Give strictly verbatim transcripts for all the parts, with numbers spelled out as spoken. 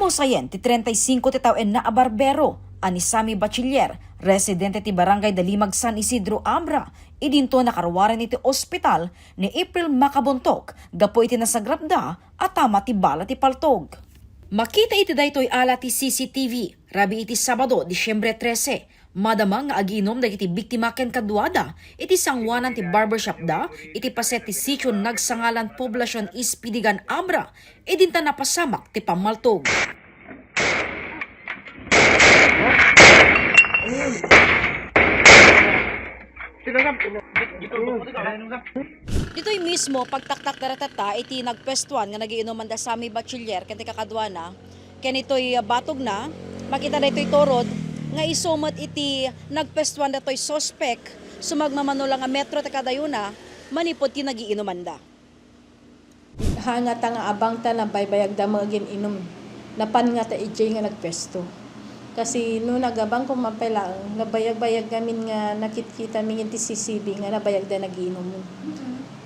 Nausayen ti treinta y cinco ti tawen-na a barbero a ni Sammy Bachiller, residente ti Barangay Dalimag, San Isidro, Abra, idinto nakaruaren iti ospital ni April Macabontoc gapu iti nasagrapda a tama ti bala ti paltog. Makita iti daytoy ala ti C C T V, rabii iti Sabado, Disyembre trese, madama nga agiinom dagiti biktima ken kaduada iti sangoanan ti barbershopda iti paset ti Sitio Nagsangalan, Poblacion East, Pidiguan, Abra, idinta napasamak ti pammaltog. Ditoy mismo, pagtaktak dara tatta iti nagpuestuan nga nagiinuman da Sammy Bachiller ken ti kakaduana, ken itoy, ah, batogna, makita daytoy turod nga isu met iti nagpuestuan datoy suspek, sumagmamano la nga metro ti kadayona manipud ti nagiinumanda. Ha, nga ta nga abang ta nabaybayagda met agin-inum. Napan nga ta idiay nga nagpuesto. Kasi no nagabang, kuman pay laeng, nabayag-bayag ngamin nga nakitkita mi ngin ti C C B nga nabayagda nagiinum.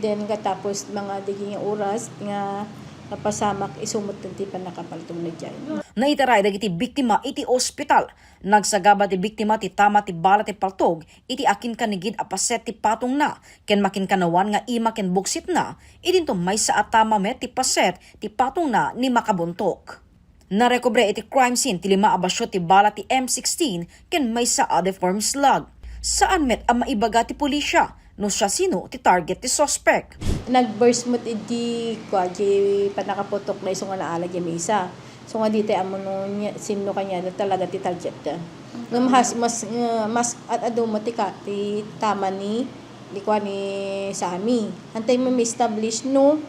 Then, katapos mga digi nga oras nga napasamak, isu met ti pannakapaltogna idiay. Naitaray dagiti biktima iti ospital. Nagsagaba ti biktima ti tama ti bala ti paltog iti akinkanigid a paset ti patongna ken makinkanawan nga ima ken buksitna, idinto maysa a tama met ti paset ti patongna ni Macabontoc. Narekobre iti crime scene ti lima a basio ti bala ti M sixteen ken maysa a deformed slug. Saan met a maibaga ti pulisya no siasino ti target ti suspek. Nag-burst met idi kua, di pannakaputokna isu nga naalag ti maysa. So nga di tay ammo no nia-, sinno kaniada talaga ti target da. Nga mas, mas, nga mas at-adu met ti ka-, ti tama ni, di kua ni Sammy. Antay mo ma-establish no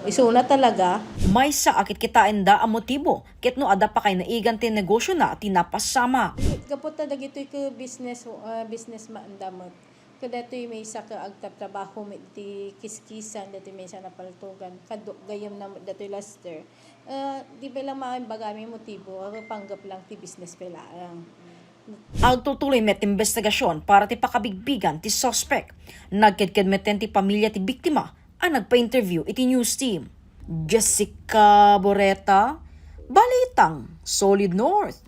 isuna talaga. Maysa a kitkitaenda a motibo ket no adda pakaynaigan ti negosyona ti napasamak. Gapu ta dagitoy ket business, ah, businessman da met. Kadatoy maysa ket agtatrabaho met iti kiskisan, datoy maysa napaltogan. Kadua gayyemna met datoy laster. Ah, di pay lang maimbagami motibo, ah, panggep lang ti business pay laeng. Agtutuloy met ti imbestigasion para ti pakabigbigan ti suspek. Nagkedked metten ti pamilia ti biktima a nagpa-interview iti news team. Jessica Boreta, Balitang Solid North.